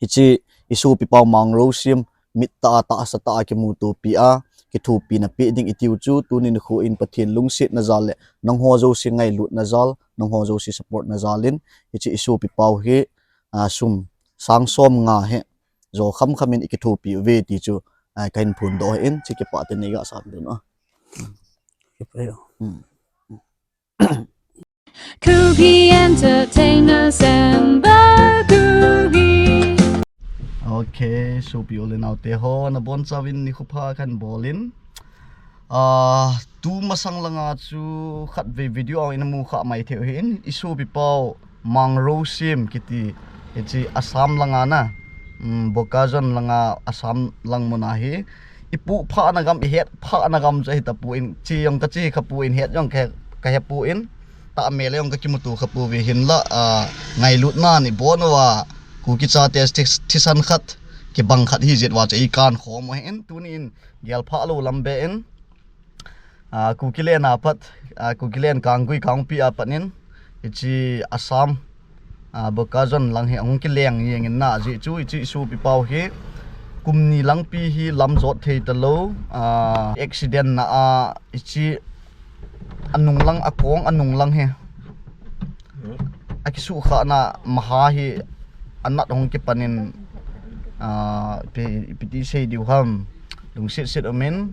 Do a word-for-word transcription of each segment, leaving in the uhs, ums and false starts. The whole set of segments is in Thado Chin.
Hiche i sopi pau Mangrosem, mit tah a, tahsa tah a kimutopi a, kithopina pe ding i tiu chu, tuni nikho in Pathen lungsetna jal le, nangho jouse ngailutna jal, nangho jouse supportna jal in, hiche i sopi pau hi, a, sum sang som nga hi, jo kham kham in i kithopi uve ti chu, a, ka hin phondoh ahin, hiche kipah tah in nei ga sam ding u. Kipa yo. Hmm. Kuki Entertainers and the Kuki. Ok, sopi u le nao te ho, nabonchauvin nikho pha kahin bol in. Ah, tu masang langa chu khatvei video a ina mu kha mai thei u ahin, i sopi pau Mangrosem kiti, hiche Assam langa na, um, Bokajan langa Assam lang mun ahi. I puh phah na gam, i het phah na gam chu ahi tapon, che jong ka che kha pon, het jong ka, ka he pon, tah mel jong ka kimuto kha pouve hinlah, a, ngailutna in i bol uva, Kuki chate thi-, thisan khat, kibang khat hi jeh uva chu i kan khom u ahin, tuni in gel phah lou lam be in, a, Kuki len a pat, a, Kuki len Kanggui Kangpokpi a pat in, hiche Assam, a, Bokajan lang hi ahung kileng jeng in na, ajeh chu hiche i sopi pau hi kum ni lang pi hi lam jot thei talou, a, accident na a, hiche anung lang, akong anung lang hi akisuhkhah na maha hi anat hung kipan in, a, ipi, ipi ti sei diu ham, lungset set um in,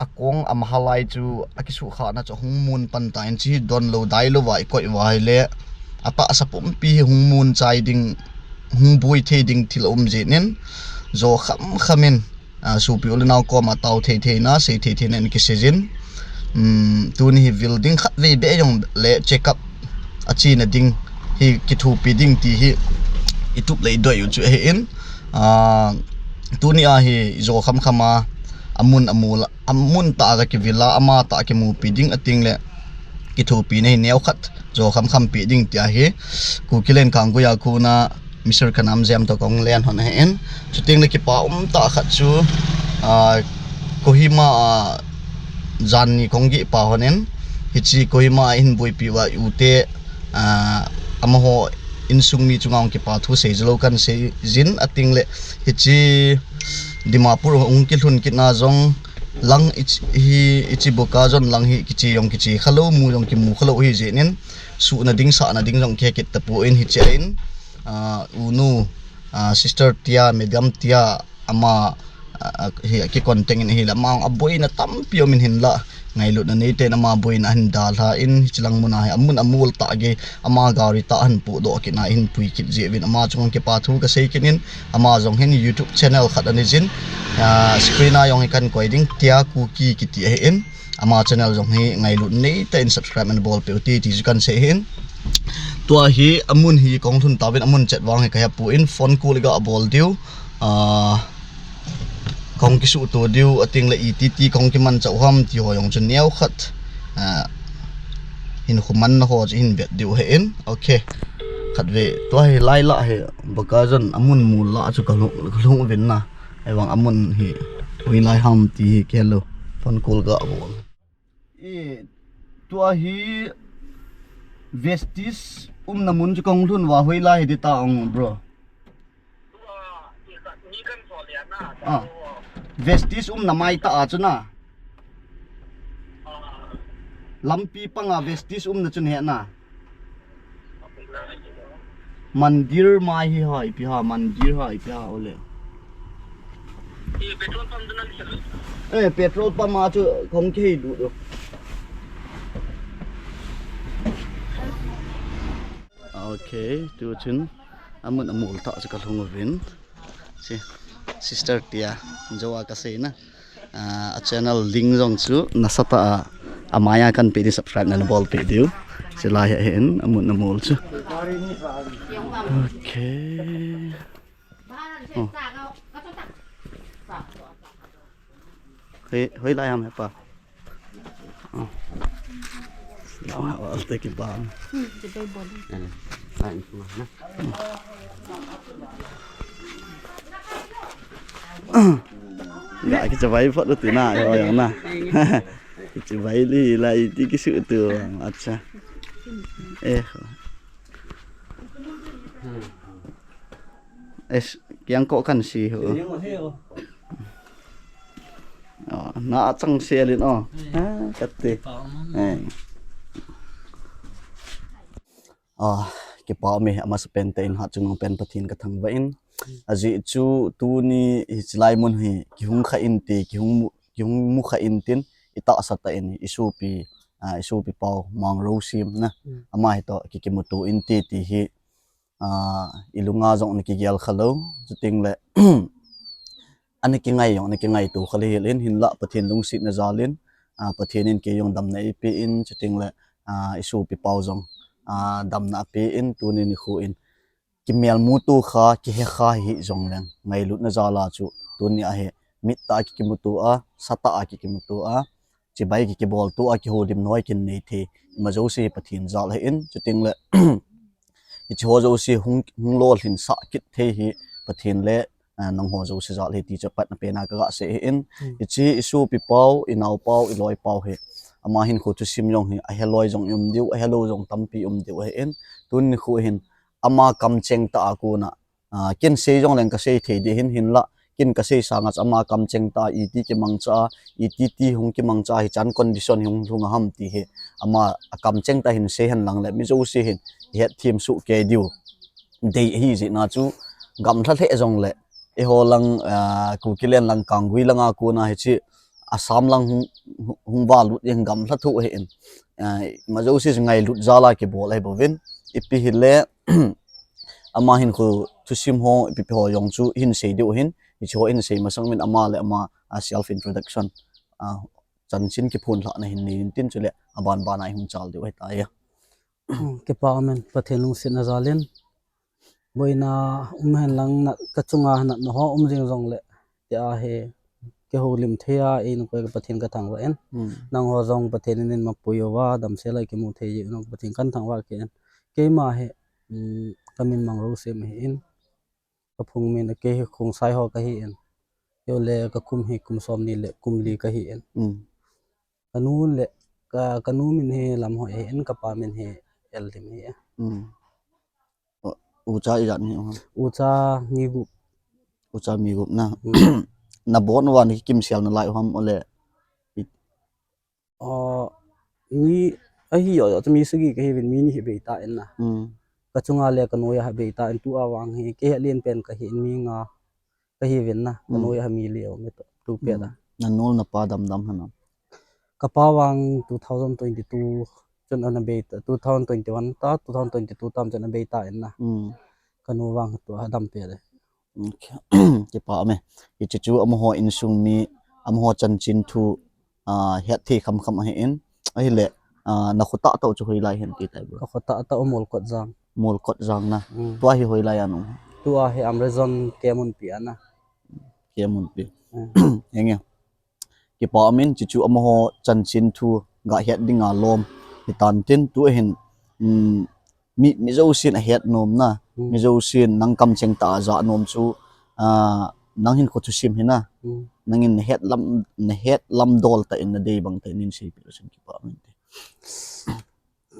akong amaha lai chu akisuhkhah na chu ahung mun pan tan, hiche hi don lou dai lou va i koi uva ahile, atahsa pumpi hi hung mun chai ding, hung boi thei ding thil aum jeh in, jo kham kham in, a, sopi u le nao koma tao thei thei na, sei thei thei na in kisei jin. Um, tuni hi vil ding khatvei be jong le check up a chena ding hi kithopi ding ti hi i tup le i doi u chu ahin. A, tuni a hi jo kham kham a, amun amol, amun tah a ka kivil a, ama tah a kimupi ding a teng le kithopina hi neo khat jo kham kham pe ding ti ahi. Kuki len Kanggui a kona Mister Kanamjem toh kahung len hon ahin. Chuteng le kipa um tah khat chu, a, Kohima a, jan ni kahung geh pa hon in, hiche Kohima a i hin boipi uva i u te, a, amaho insung mi chunga hung kipa thu sei jilou kahin sei jin a teng le hiche Dimapur hung kilhun kit na jong lang hiche, hi, hiche Bokajan lang hi kiche jong kiche kha lou, mu jong kimu kha lou ahi jeh in, suhna ding, sahna ding jong kihe kit tapon hiche a in, a, u nu, a, Sister Tia, Madam Tia, ama, a, a, hi, a kicontact in ahile, ama aboina tampi um in hinlah, ngailutna nei ten ama boina ahin dalha in, hiche lang mun a hi, amun amol tah gei, ama gari tah ahin pohdoh kit na, ahin pui kit jeh uvin, ama chunga kipa thu kasei kit in, ama jong hin YouTube channel khat anei jin, a, screen a jong hi kahin koi ding, Tia Kuki kiti ahin, ama channel jong hi ngailut nei tah in subscribe ana bol peh u hite ti chu kahin sei ahin. Tua hi amun hi kahung lhun tauvin, amun chet vang hi kahe pon, phone call iga bol diu, a, kahung kisuhto diu, a teng le iti ti kahung kimanchah u ham ti ho jong chu neo khat, a, hinkho manna ho chu hin vet diu ahin. Ok. Khatvei, tua hi lai lah hi, Bokajan amun mol lah chu kalhung, kalhung uvin na. Ahivang amun hi hoilai ham ti hi kihe lou, phone call ga bol. E, tua hi Vestige umna mun chu kahung lhun uva hoilai hi ding ta ong, bro. Ah. Vestige umna mai tah a chu na. Lampi panga Vestige umna chu nahe na. Mandir mai hi ha, ipi ha, mandir ha, ipi ha, ole. Eh, petrol pump a chu kahung kihei lut u. Ok, tu chun amun amol tah chu kalhung uvin. Si, Sister Tia, jou a kasei na. Ah, a channel link jong chu nasatah a, amai a kahin pe ding, subscribe nana bol peh diu. Chulai hi ahin, amun amol chu. Ok. Oh. Hoi, hoilai ham hepa. Oh. Lama wal te kibang. Hmm, kibai bol. Eh, lain kuma na. Ga kichavai phot u tina, ho jong na. Kichavai li, lai ti kisuh tu. Acha. Eh. Es, kiang ko kan si ho. Yo, yo. Oh, na chang se lin oh. Ha, kati. Eh. Ah, kipa me, amasapen te in ha chung pen Pathen ka thangvah in. Ajeh chu tuni hiche lai mun hi kihung kha inte, kihung mu, kihung mu kha intin, itahsa tah in, isopi, ah, isopi pau Mang Rosim na. Hmm. Ama hitoh ki, kimuto inte ti hi, ah, ilunga jong na kigel kha lou, chuteng le, ana kingai jong, ana kingaito kha lou hel in, hinlah Pathen lungsetna jal in, ah, Pathen in kei jong damna eipe in, chuteng le, ah, isopi pau jong, ah, damna ape in, tuni nikho in, kimelmuto kha, kihe kha hijong leng, ngailutna jal a chu, tuni a hi, mit tah a ki, kimuto a, sa tah a ki, kimuto a, chibai ki, kibolto a, kihoulimna hoi kin nei thei, ima jouse hi Pathen jal ahin, chuteng le, hiche ho jouse hung, hung lolhin sah kit thei hi Pathen le, ah, nangho jouse jal ahi ti chu apatna pen a ka ga sei ahin. Hmm. Hiche isopi pau, inao pau, iloi pau hi. Ama hinkho thusim jong hi, ahe loi jong i um diu, ahe lou jong tampi um diu ahin. Tuni nikho hin, ama kamcheng tah a kona, ah, ken sei jong leng ka sei thei ding ahin, hinlah, ken ka sei sanga chu ama kamcheng tah a, iti kimangcha a, iti ti hung kimangcha a, hichan condition hi hung lhung a ham ti hi, ama akamcheng tah a hin sei hen lang le, mi jouse hin, hetthem soh kei diu. Dei ahi jeh na chu, gamlha lheh jong le, eiho lang, ah, Kuki len lang Kanggui langa kona hiche, Assam lang hung, hung, hung valut in gamlha tho ahin. Ah, ima jouse chu ngailut jal a kibol ahi bouvin. Ipi hile, ama hinkho thusim ho, ipi pi ho jong chu hin sei diu ahin. Hiche ho hin sei masang min ama le ama, ah, self introduction, ah, chanchin kiphonlhahna hin nei intin chule aban ban a i hung chal diu ahitai. Hmm, kipa amen, Pathen lungsetna jal in. Boina um hen lang na, ka chunga natna ho um jing jong le, tia hi, kihoulim thei a, eina koi ka Pathen ka thangvah in. Hmm. Nangho jong Pathen in eina mapui uva, damsel a kimu thei jeh un ka Pathen ka thangvah kit in. Keima hi, um, ka min Mang Rosim ahin. Ka phung min a kei hi Khongsai ho ka hi in. Chule ka kum hi kum som ni le kum li ka hi in. Hmm. Ka nu le, ka, ka nu min hi Lamhoi ahin, ka pa min hi Eldim ahi. Hmm. U, ucha ijat ni, uh. Ucha mi gup. Ucha mi gup na. Hmm. Na bon uva na kimsel nalai u ham ole. It- Oh, mi ahi jo jo, chu mi sagi ka hi uvin, mi ni hi bei ta in na. Hmm. Ka chunga le ka noiya hi bei ta in, tua vang hi, kei hi alen pen ka hi in, mi nga ka hi uvin na. Ka noiya hi mi li o mi to, tu pet a. Hmm. Na nol na pa dam dam hana. Ka pa vang two thousand twenty-two chun ana bei ta, two thousand twenty-one ta, two thousand twenty-two tam chun ana bei ta in na. Hmm. Ka nu vang tua dam pet e. Okay. Kipa me. Hiche chu amaho insung mi, amaho chanchin thu, ah, het thei kham kham ahi in. Ahile, ah, na khotah tah u chu hoilai hen ti tai bro. Ka khotah tah u Molkot Jang. Molkot Jang na. Hmm. Tua hi hoilai a nung. Tua hi Amrezon Kemunpi a na. Kemunpi. Hmm. Henge. Kipa amin, chuchu amaho chanchin thu ga het dinga lom hitan tin, tu hin, um, mi, mi jousen ahet nom na, hmm, mi jousen nang kamcheng tah a ja nom chu, ah, nang hinkho thusim hi na, hmm, nangin na het lam, na het lam dol tah in na dei bang tah in nei seipeh leu chun kipa amin te.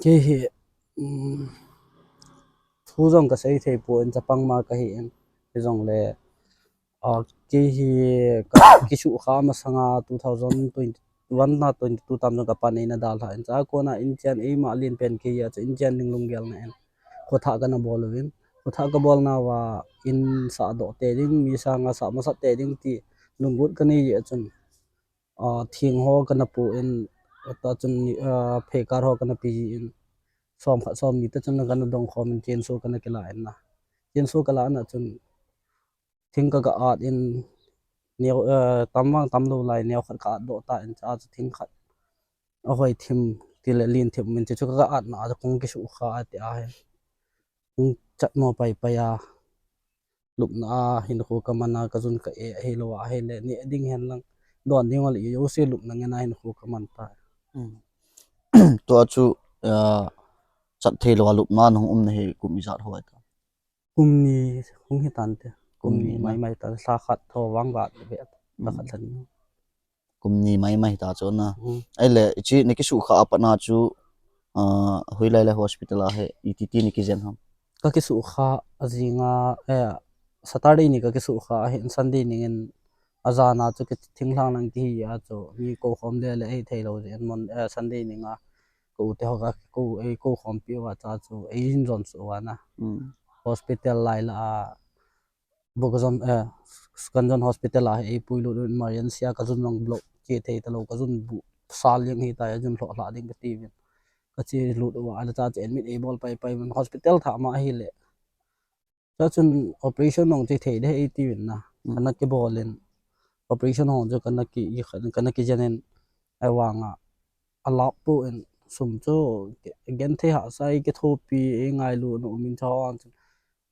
Kei hi, um, thu jong ka sei thei poi, chapang ma ka hi in, hijongle, Ah, kei hi ka kisuhkhah masanga two thousand twenty-one na twenty-two tam jong ka pan eina dalha in. Chua kona inchen eima alen pen kei a chu inchen ding lunggel na in. Khothah kana bol uvin. Khothah ka bolna uva in sahdoh tei ding, mi sanga sah masat tei ding ti lunggut ka nei jeh chun. Ah, thing ho kana pu in, tua chun, ah, pheikar ho kana pe in. Som khat som ni te chun kana dong khom in chenso kana kila in na. Chenso kala na chun thing ka ga at in neo, eh, tam vang tam lou lai neo khat ka at doh ta in cha chu thing khat. Ahoi thim ti le lin thim min chu ka ga at na a kong kisuhkhah a ti a hi. Kong chat mo pai pai a. Lupna a hinkho ka man a ka jun ka e ahilou a ahile neh ding hen lang. Don ding ole jouse lupna ngen a hinkho ka man ta. Hmm. Tua chu, eh, chat thei lou a lupna nahung umna hi kum ijat ho ahi ta. Kum ni hung hi tan te. Kum ni mai mai ta, lha khat tho vang vat ve. Lha khat lha ni. Kum ni mai mai ta chu na. Ahile, hiche na kisuhkhah a pat na chu, ah, hoilai lai hospital a hi, iti ti na kijen ham? Ka kisuhkhah a jinga, eh, Saturday ni kakisuhkhah ahin Sunday ning in ajana chu kithinglhang lang tihi a chu mi kou khom le le eithei lou jeh in Mon-, eh, Sunday ning a ka u te ho ka kou, eikou khompi uva cha chu eihin jon suh uva na. Hmm. Hospital lai la a Bokajan, eh, Kanjan Hospital a eipui lut un emergency a kajun jong block che thei talou, kajun bu sal jeng hitai, ajun lhoh lha ding kati uvin. Kache lut uva, ala cha chu admit eibol pai pai uvin hospital thah ma ahile. Cha chun operation jong che thei de eiti uvin na. Hmm. Kana kibol in operation ho chu kana ki, kana kijen in ahivanga alap pon sum chu genthei hahsa a kithopi eingailu na um in cha hon chu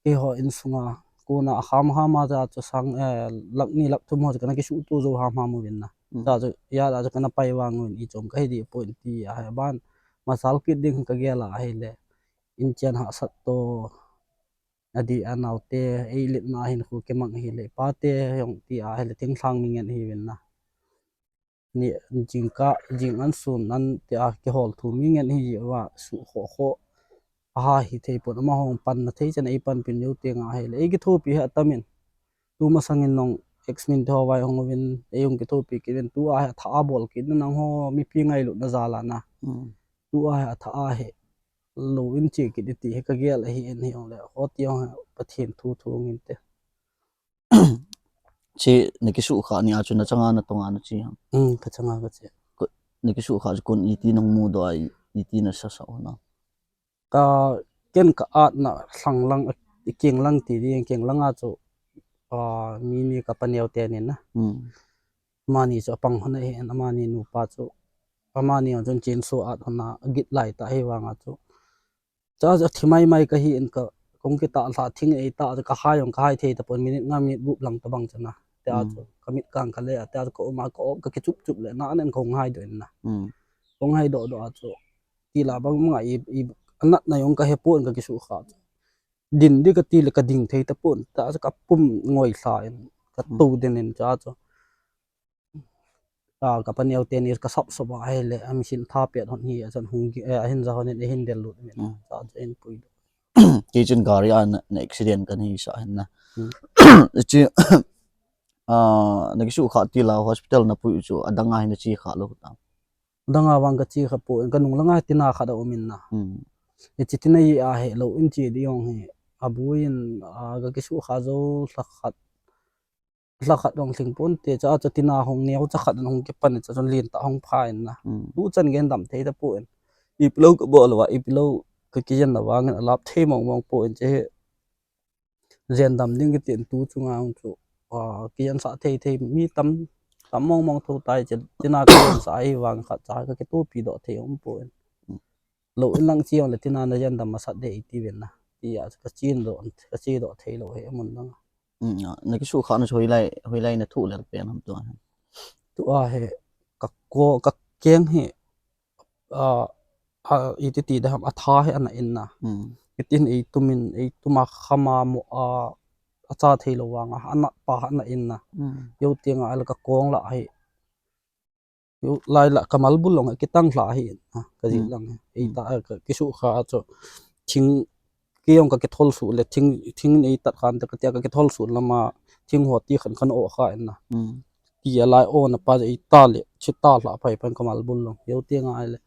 keiho insunga kona akham kham a cha chu sang, eh, lakh ni lakh thum ho chu kana kisuhto jou ham ham uvin na. Hmm. Cha chu, ya da chu kana pai vang uvin ichom kahi deh pon ti ahi ban masal kit ding kagel a ahile. Inchen hahsat to, adeh a naote, eilet na hinkho kimang ahile, pate jong ti ahile, thinglhang mi ngen ahiuvin na. Ni, jingkah, jing an sun an ti a kihol thu mi ngen ahi jeh uva, suh khoh khoh. Aha hithei pon, amaho panna thei chan eipanpi u teng ahile, eikithopi hi atam in. Tumasang in jong ex-min te ho vai hung uvin, eijong kithopi kit uvin, tua hi athah a bol kit na nangho, mipi ngailutna jal a na. Hmm. Tua hi athah a hi lou in che kit ding ti hi kagel ahi in hijongle, hoti jong Pathen thu thu ngin te. Che nakisuhkhah ni a chu nachanga natonga nache ham? Hmm, kachanga kache. Ko-, nakisuhkhah chu kon iti nahung mudoh a, i-, iti nasa sah u na? Ka, ken ka-at na lhang lang, keng lang ti ding, keng lang a chu, ah, mi ni ka paneo teni na. Hmm. Amani chu apang hon ahin, amani nupa chu, amani jong chun chainsaw at hon a, agit lai tah ahivanga chu. Cha chu athi mai mai kahi in ka, kong kitah lha thing eitah chu kahai jong kahai thei tapon minute nga minute gup lang tobang chu na. Tia chu, kamit kang kale a, tia chu ka um a ka-op kakichup chup le, na anen kong hai doh in na. Hmm. Kong hai doh doh a chu, ti la bang manga i, i, anatna jong kahe pon kakisuhkhah chu. Din ding kati le kading thei tapon, tia chu kapum ngoi lha in, kato den in cha chu. Ah, ka paneo teni kasap sop a ahile, a machine tha pet hon hi, achan hung ki, eh, ahin ja hon in, ahin del lut in, cha chu eipui doh. Kei chun gari a na, na accident kahin hisah hin na. Hmm. Chi, ah, nakisuhkhah ti la hospital napui chu, adang a hin nache khah lou ta? Adang a vang kache khah pon, kanung langa tina khat aum in na. Hmm. Hiche tina hi ahe lou in che ding jong hi, abui in, ah, kakisuhkhah jou lha khat, lha khat jong lhing ponte, cha chu tina hung neocha khat in hung kipan in, cha chun lentah hung pha in na. Hmm. Tuchan gendam thei tapon. Ipi lou kabol uva, ipi lou kakijen na vangin alap thei mong mong pon che hi. Jendam ding kiti in tu chunga hung chu, ah, kijensah thei thei mi tam, tam mong mong tho tai che, tina kijensah ahivang khat cha kakitopi doh thei um pon. Hmm. Lou in lang che jongle tina najendam masat ding iti uvin na. Tia chu kache doh, kache doh thei lou hi amun dang. Hmm, ah, nakisuhkhah na chu hoilai, hoilai nathoh lel pen ham tua? Tua hi, ka ko, kakeng hi, ah, ah, iti ti ding ham, atha hi ana in na. Hmm. Itin eitum in, eitum a kham a mo a, acha thei lou vanga, anat pa ana in na. Hmm. Jou teng a ahile kakong la hi. Jou lai la kamal bul jong akitang lha hi, ah, kajih lang hi. Hmm. Eita, ah, kakisuhkhah chu. Thing, kei jong kakithol suh le, thing, thing in eitat khan te katia kakithol suh lama, thing ho ti khan kana o kha in na. Hmm. Tia lai o na pa eita le, chita lha phai pan kamal bul jong. Jou teng a ahile.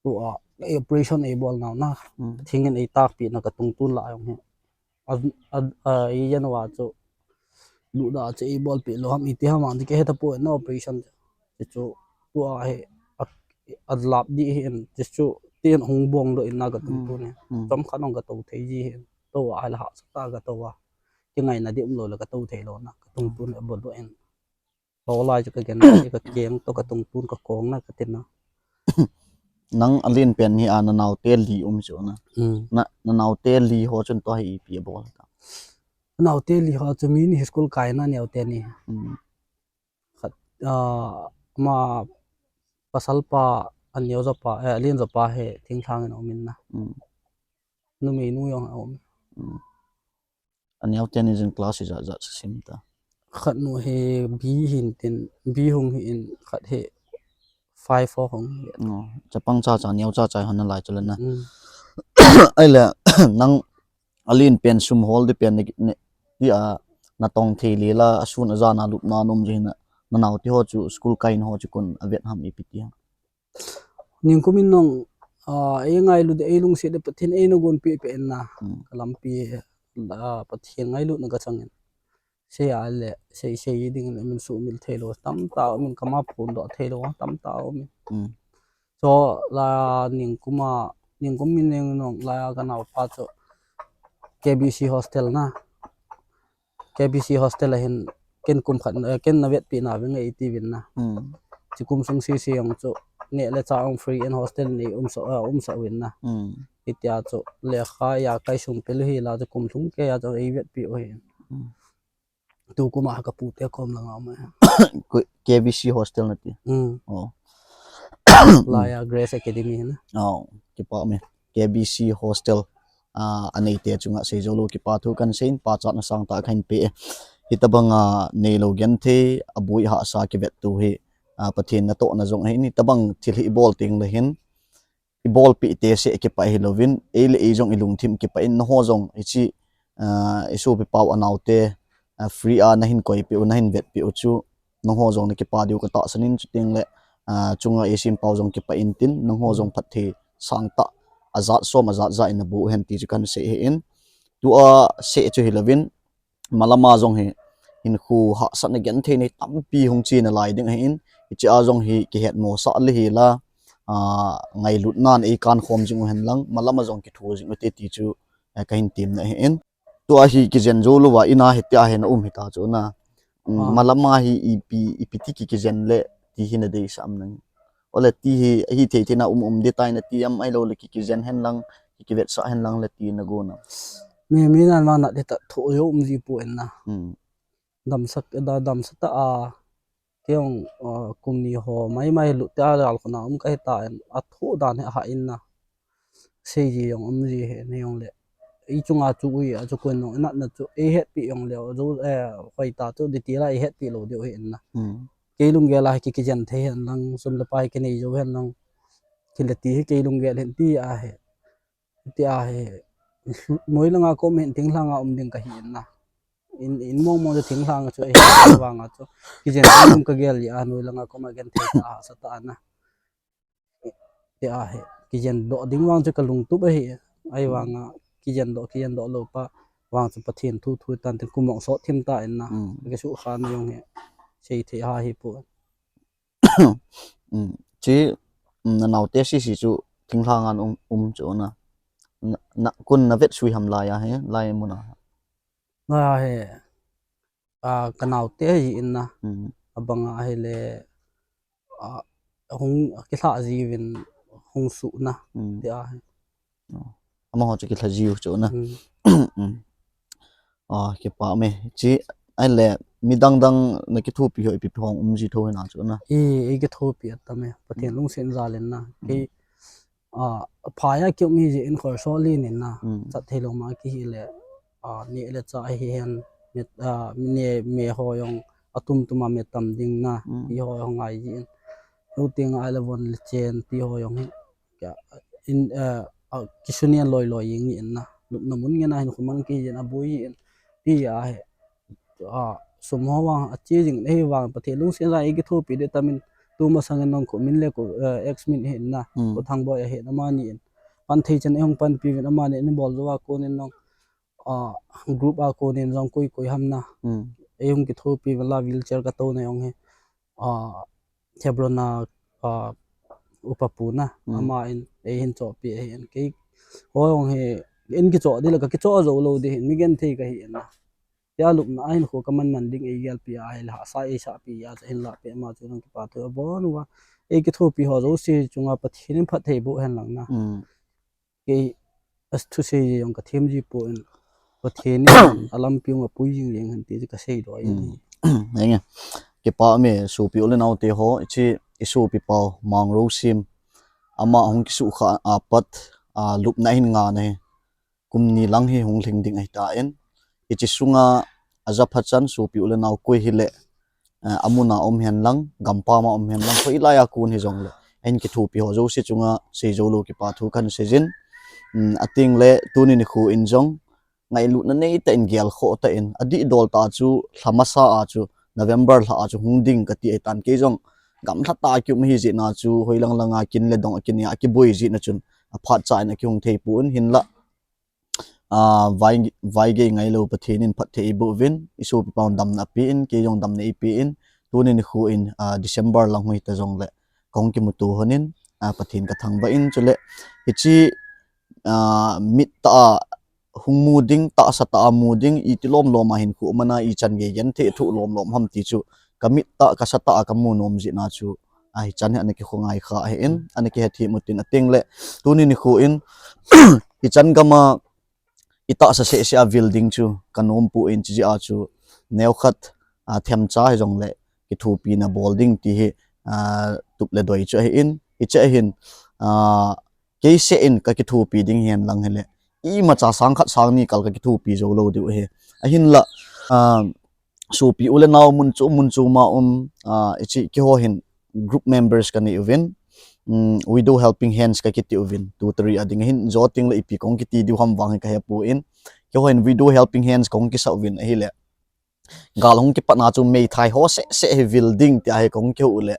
Tua, operation eibol nau na. Hmm. Thing in eitakpi na katungtun la jong hi. A, a, a, ijen uva chu, luda chu eibolpeh lou ham, iti ham ang ti kahe tapon na operation chu. Chu, tua hi, a, alap ding hi in, chu, tin hung bong doh in na katungtun hi. Hmm. Chomkhat jong kato thei ji hi in. Tou a ahile hahsa tah a kato a. Kingaina ding umlou le kato thei lou na, katungtun abol doh in. Tolai chu kagen, kakeng toh katungtun kakong na katin na. Nang alen pen hi a nanaote li um chu na. Hmm. Na, nanaote li ho chun tua hi ipi abol ta? Nanaote li ho chu mi ni hi school kaina neo teni. Hmm. Khat, ah, ama pasal pa aneo jopa, eh, alen jopa hi thinglhang in aum in na. Hmm. Numei nu jong aum. Hmm. Aneo teni jin class ijat jat sim ta? Khat nu hi B hin tin, B hung hi in, khat hi five four hung hi. Oh, chapang cha cha, neo cha cha hon nalai chu le na. Hmm. Ahile, nang alen pen sum hol ding pen ne, ne, tia natong thei le la, asun ajan a lupna nom jeh in, nanao te ho chu school kaina ho chu kon avet ham ipi ti ham? Ningkum in nong, ah, ei ngailut, ei lungset le Pathen in eina gonpeh peh in na. Hmm. Ka lampi, ah, Pathen ngailutna ka chang in. Sei a le, sei, sei ding le min sumil thei lou. Tamtah umin, kama phondoh thei lou, tamtah umin. Hmm. Chu la ningkum a, ningkum in nong la ka naopa chu K B C hostel na. K B C hostel a hin ken kum khat, eh, ken na vetpi na veng ei ti vin na. Hmm. Chi kum sung sisi jong chu neh le chah jong free in hostel nei umsah, eh, umsah vin na. Hmm. Hitia chu lekha a kai sung pelu hi la chu kum lhung kei a chu ei vetpi u hi. Hmm. Tu kum a ka pu te kom langa um e. Ku-, K B C hostel na ti. Hmm. Oh. Laiya Grace Academy na. Oh, kipa me. K B C hostel, ah, anei te chunga seijou lou kipa thu kan seiyin, pachatna sangtah kahin pe e. Hitabang a neilou genthei, aboi hahsa kivet tu hi, ah, Pathen natohna jong ahin, hitabang thil hi ibol teng le hin, ibolpi te seh kipah hi louvin, ei le ei jong ilungthim kipah in, nangho jong hichi, ah, isopi pau anaote, ah, free a nahin koipi u, nahin vetpi u chu, nangho jong na kipa diu ka tahsan in, chuteng le, ah, chunga eisim pau jong kipah in tin, nangho jong phatthei sangtah, ajat som, ajat ja in naboh hen ti chu kan sei hi in. Tua seh chu hi louvin, malama jong hi, hinkho hahsatna genthei nei tampi hung chena lai ding ahin, hichia jong hi kihetmosah le hi la, ah, ngailutnan ei kankhom jing u hen lang, malama jong kitho jing u te ti chu, eh, kahin temna ahin. Tua hi kijen jou louva, ina hitia hi na um hita chu na. Mm, ah. Malama hi ipi, ipi ti ki kijen le ti hi na deisah am nang. Ole ti hi, hithei thei na um um di tai na ti am ahilou le ki kijen hen lang, ki kivetsah hen lang le ti na go na. Mi, mi nan ma na de ta tho jo um ji pu en na. Hmm. Damsah, da, damsah ta a. Kei jong, ah, kum ni ho, mai mai lut te a gal khuna um ka hita en. A tho dan hi a ha in na. Sei ji jong um ji he, nei jong le. I chunga chu ui, a chu kun nong, natna chu, ei hetpi jong le, jo, eh, hoi ta chu, di ti la, ei hetpi lou diu hi in na. Hmm. Kei lunggel a hi ki, kijen thei hen lang, sum le pai kinei jou hen lang. Kile ti hi kei lunggel hin ti a hi. Ti a hi. Noi langa kom hin thinglhang a um ding ka hi in na. In, in mong mong chu thinglhang a chu, eh, vang a chu. Kijen ding ka gel a, noi langa kom a genthei ta, hahsa ta na. Ti a hi. Kijen doh ding vang chu ka lungtup ahi. Ahi vang a, kijen doh, kijen doh lou pa. Vang chu Pathen thu, thu tan tin kum mong sot thim ta in na. Mm. Ka su kha na jong hi. Sei thei ha hi pu. Mm, chi, mm, na naote sisi chu thinglhang an um, um chu na. Na, na, kun na vetsui ham lai a he, lai mun a. Lai a he, a, ka naote hi in na. Mm. Abang a hi le, a, hung, kilha ji vin hung su na. Mm. Ti a he. Oh. Amaho chu kilha jiu chu na. Mm. Mm. Ah, kipa me. Chi, ai le, midang dang na kithopi ho ipi hong um ji tho hina chu na. I, i kithopi at ta me. Pathen lungsen jal in na. Mm. Ki, ah, phaya ki um hi ji in khor so li nin na. Mm. Chat thei lo ma ki hi le. Ah, ni le cha hi hen. Met, ah, ne me ho jong atum tum a me tam ding na. Mm. Ti ho jong ngai ji in. Lu ting ai le von le chen ti ho jong hi. Ka, in, eh, a, kisunian loi loi jing in na. Lupna mun ngen a hin khuman ki jin a bui in. Ti a he. A, sum ho vang, a chi jing le hi vang, Pathen lungsen jal in kithopi de tamin. Tu masang in nong khu min le khu, eh, ex min hi in na. Hmm. Khu thang boi a hi na mani in. Pan thei chen e hung panpi vin a mani in bol jo a kon in nong. A, group a kon in jong koi koi ham na. Hmm. E hung kithopi vin la wheelchair ka to na jong hi. A, Hebron a, a, upa pu na, hmm, ama in, ei hin chohpi, ei hin kei, hoi hong hi, in kichoh di le ka kichoh jou lou di hin, mi genthei ka hi in na. Tia lupna a hin khu ka man man ding ei gelpi a, ei la sa, ei sa pi a, sa hin la pe ma chu nang kipa thu, a bon uva, ei kithopi ho jouse chunga Pathen in phatthei boh hen lang na. Hmm. Kei, a thusei jong ka them ji poi, Pathen in a lampi jong a pui jing jeng hen ti ka seidoh e. Hmm. Henge. Kipa me sopi u le nao te ho, hichi i sopi pau Mangrosim. Ama hung kisukha a pat, a, lupna hin nga na hi. Kum ni lang hi hung lhing ding ahi ta in. Hichi sunga a japha chan sopi u le nao koi hi le, eh, a mun a um hen lang, gampam a um hen lang, hoilai a kon hi jong le. Ahin kithopi ho jouse chunga seijou lou kipa thu kan seijin. Mm, a teng le tuni nikho in jong, ngailutna neitah in gelkhoh tah in, adihdol tah chu lha masa a chu November lha a chu hung ding kati ahitan, kei jong gamlha tah a kium ahi jeh in a chu hoilang langa kin le dong a kinia kiboi jeh in a chun aphat cha in akihung thei pon, hinlah a, vai, vaigei ngailou Pathen in phatthei eiboh uvin, isopi pau damna apen, kei jong damna eipen, tuni nikho in, a, December lang hung hita jongle, kahung kimuto lhonin, a, Pathen kathangvah in, chule, hiche, a, mittah a hung mu ding, tahsa tah a mu ding, iti lom lom a hinkho um a, ichan gei genthei thoh lom lom ham ti chu, kamittah, kasatah a kamu nom jeh in a chu, a, hichan hi ana kikhongai kha ahin, ana kihethem utin, atengle, tuni nikho in, hichan gam a, itahsa seh seh a vil ding chu kanom pon, chujeh a chu neokhat, a, themcha hijongle kithopina bol ding ti hi, a, tup le doi chu ahin, hiche ahin, a, kei seh in kakithopi ding hihen lang hile, imacha sang khat sang ni kal kakithopi jou lou diu ahi. Ahinlah, a, sopi u le nao mun chom mun chom a um, a, hiche keiho hin group members kanei uvin, um, Widow Helping Hands kakiti uvin, tu tari a ding ahin, jou tengle ipi kahung kiti diu ham vang hi kahepon, keiho hin Widow Helping Hands kahung kisah uvin ahile, gal hung kipat na chu meithai ho seh seh hi vil ding tia hi kahung kihou ule,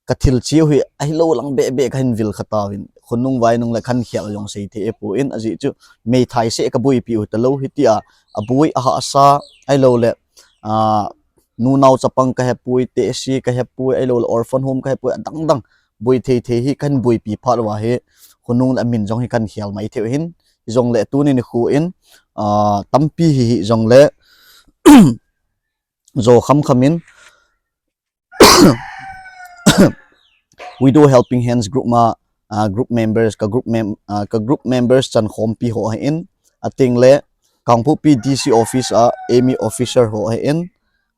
kathil cheu hi ahilou lang beh beh kahin vil kha tauvin, khonung vainung le khankhel jong seithei ahipon, ajeh chu meithai seh kaboipi u hitalou, hitia aboi ahahsa ahiloule, a, nu nao chapang kahepoi, tehse kahepoi, ahiloule orphan home kahepoi, adang dang boi thei thei hi kahin boipi phat uva hi, khonung le amin jong hi kahin khel mai thei u ahin, hijongle tuni nikho in, a, tampi hi hijongle, jou kham kham in, Widow Helping Hands group ma, a, group members, ka group mem-, a, ka group members chankhompi ho ahin, atengle, Kangpokpi D C office a, Amy officer ho ahin,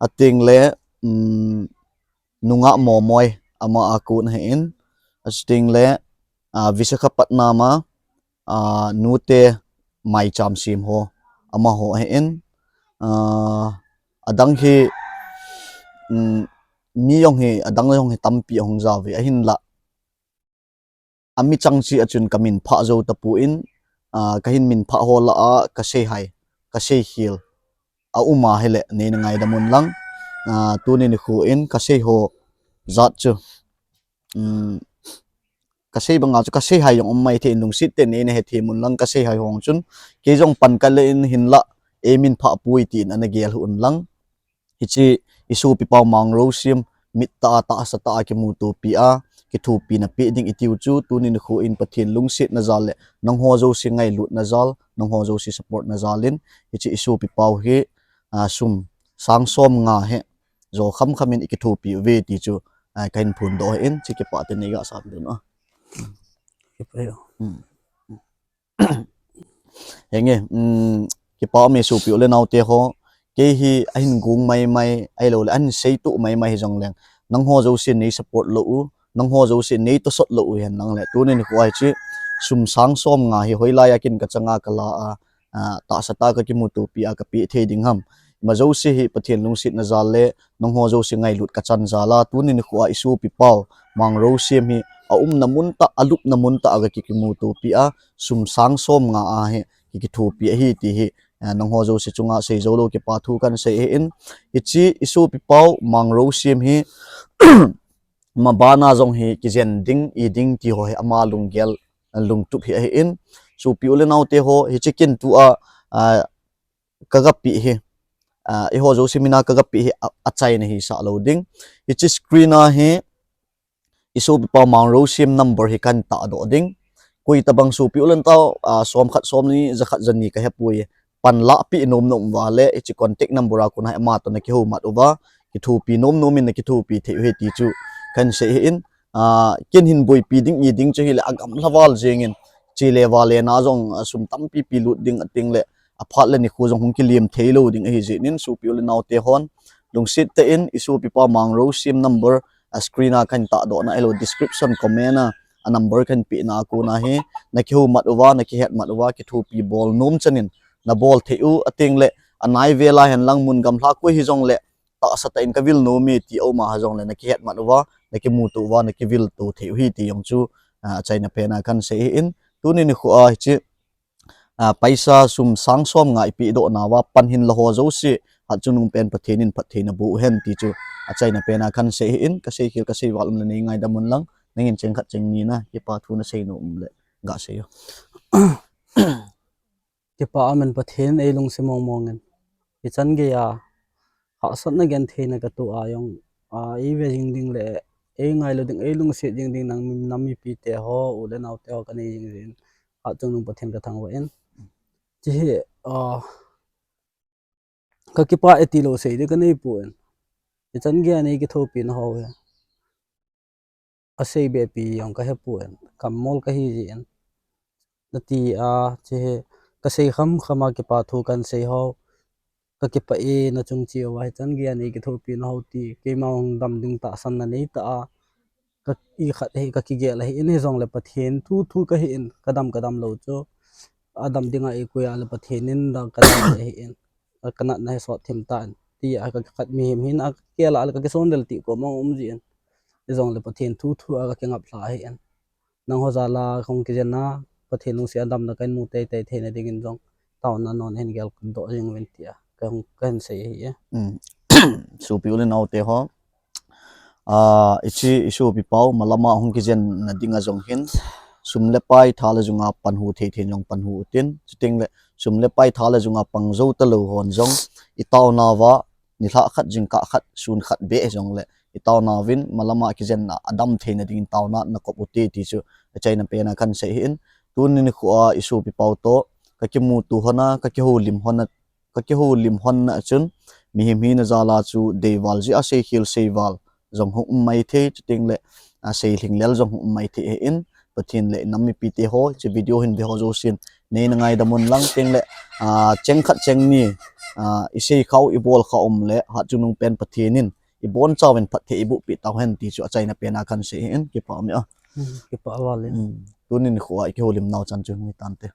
atengle, um, Nungah Momoi ama a kon ahin, atengle, a, Visakhapatnam a, a, nute maicham sem ho, amaho ahin, a, adang hi, um, mi jong hi, adang jong hi tampi ahung jao uve, ahinlah, amichang cheh a chun kaminphah jou tapon, a, kahin minphah ho lah a kaseihai, kaseikhel aum a hile neina ngaidam un lang, a, tuni nikho in kasei ho jat chu, um, kasei banga chu kaseihai jong um maithei in, lungset tah in neina hethem un lang, kaseihai ho chun kei jong pan kale in, hinlah eiminphah poi tin ana gel hih un lang. Hiche isopi pau Mangrosem mittah a tahsa tah a kimutopi a, kithopina peh ding itiu chu tuni nikho in Pathen lungsetna jal le nangho jouse ngailutna jal, nangho jouse support na jal in hiche isopi pau hi, a, sum sang som nga hi jou kham kham in ikithopi uve ti chu, a, kahin phondoh ahin, hiche kipah tah in neiga sam ding a. Henge, um, kipah ume sopi u le naote ho, kei hi ahin gong mai mai, ahiloule ahin seitoh mai mai hijongleng, nangho jouse nei support lou u, nangho jouse nei tosot lou u hihen lang le, tuni nikho a hiche sum sang som nga hi hoilai a kin kachanga kala a, a, tahsa tah a kakimutopi a kapeh thei ding ham. Ima jouse hi Pathen lungsetna jal le nangho jouse ngailut kachan jal a, tuni nikho a isopi pau Mangrosem hi aumna mun tah, alupna mun tah a kakimutopi a, sum sang som nga a hi kikithopi ahi ti hi, a, nangho jouse chunga seijou lou kipathu kahin sei ahin, hiche isopi pau Mangrosem hi mabana jong hi kijen ding, i ding ti ho hi ama lunggel, lungtup hi ahin, sopi u le naote ho, hiche kin tua, a, kagapeh hi, a, eiho jouse mina kagapeh hi, a, achaina hisah lou ding. Hiche screen a hi isopi pau Mangrosem number hi kahin tahdoh ding. Koi tobang sopi u le naoteu, a, som khat, som ni, ja khat, ja ni kahepoi, panlah peh nom nom uva le, hiche contact number a kona hi ama toh nakihoumat uva, kithopi nom nom in nakithopi thei u ahi ti chu kahin sei ahin, a, kin hin boipi ding i ding chu hile agamlha val jeng in, chele vale na jong, a, sum tampi pi lut ding atengle, aphat le nikho jong hung kilem thei lou ding ahi jeh in, sopi u le naote hon lungset tah in isopi pau Mangrosem number, a, screen a kahin tahdoh na ahilou, description comment a, a number kahin peh na a kona hi nakihoumat uva, nakihetmat uva, kithopi bol nom chan in nabol thei u atengle, anai vel a hen lang mun gamlha koi hijongle, tahsa tah in kavil nom e ti aum a hijongle nakihetmat uva, nakimuto uva, nakivil to thei u ahi ti jong chu, a, achaina pen a kahin sei ahin, tuni nikho a hiche a, paisa sum sang som nga ipi doh nauva pan hin la ho jouse, Hatchungnung pen Pathen in phatthei naboh hen ti chu achaina pen a kahin sei ahin, kasei khel kasei val um le nei ngaidam un lang, nangin cheng khat cheng ni na kipa thu nasei nom um le gasei o. Kipa amen, Pathen eilungset mong mong in. Hichan geiya hahsatna gentheina katoh a jong, a, eive jing ding le eingailu ding, eilungset jing ding nang nam mipite ho, u le naote ho kanei jing jeh in, Hatchungnung Pathen kathangvah in. Hiche hi, a, kakipah e tilou sei ding kaneipoi. Hichan geiya nei kithopina ho hi asei behpi jong kahepoi, kammol kahi jeh in. Nati a, hiche hi kasei kham kham a kipa thu kahin sei ho, kakipah e nachung cheh uva, hichan geiya nei kithopina ho ti, keima hung dam ding tahsanna neitah a, ka, ikhat hi kakigel ahin, hijongle Pathen thu thu kahin, kadam kadam lou chu adam dinga eikoi a le Pathen in da kadam ahin, kanatna hi sot thim tan, tia kakhat mihem hina kakigel a le kakisondel ti kom a um jeh in, hijongle Pathen thu thu a kakingap lha ahin, nangho jal a kahung kijen a, Pathen lungset a damna kahin mu teitei theina dingin jong, taona non hin geldoh jing uvin tia kahung, kahin sei ahi e. Sopi u le naote ho, a, hiche isopi pau malam a hung kijenna dinga jong hin, sum le pai, tha le jung a panhu thei thei jong panhu utin, chutengle sum le pai, tha le jung a pang jou talou hon jong, itaonauva nilhah khat, jingkah khat, sun khat beh jongle itaonauvin malam a kijenna adam theina dingin taona nakop ute ti chu achaina pen a kahin sei ahin. Tuni nikho a isopi pau toh kakimuto hon a, kakihoulim hon a, kakihoulim hon a chun, mihem hina jal a chu deival jeh a seikhel seival jong hung um maithei, chutengle, a, seilhinglel jong hung um maithei ahin, Pathen le inam mipite ho, hiche video hin ve ho jousen neina ngaidam un lang, chutengle, a, cheng khat cheng ni, a, isei khau, ibol khau um le Hatchungnung pen Pathen in ibonchauvin phatthei eibohpeh tauhen ti chu achaina pen a kahin sei ahin, kipa um e. Tuni nikho a ikihoulim nau chan chu hung hitante.